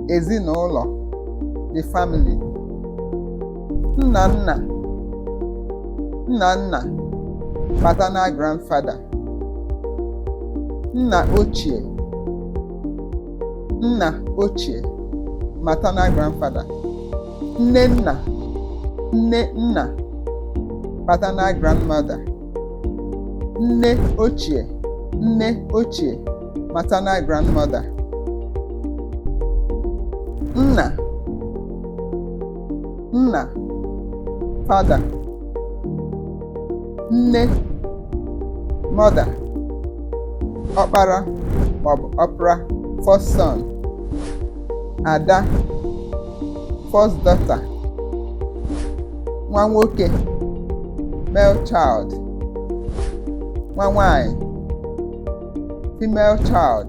Ezinụlọ, the family. Nna nna, nna nna, paternal grandfather. Nna ochie, nna ochie, maternal grandfather. Nne nna, nne nna, paternal grandmother. Nne ochie, nne ochie, maternal grandmother. Nna, nna, father. Nne, mother. Ọkpara maọbụ ọpara, first son. Ada, first daughter. Nwa nwoke, male child. Nwa nwanyị, female child.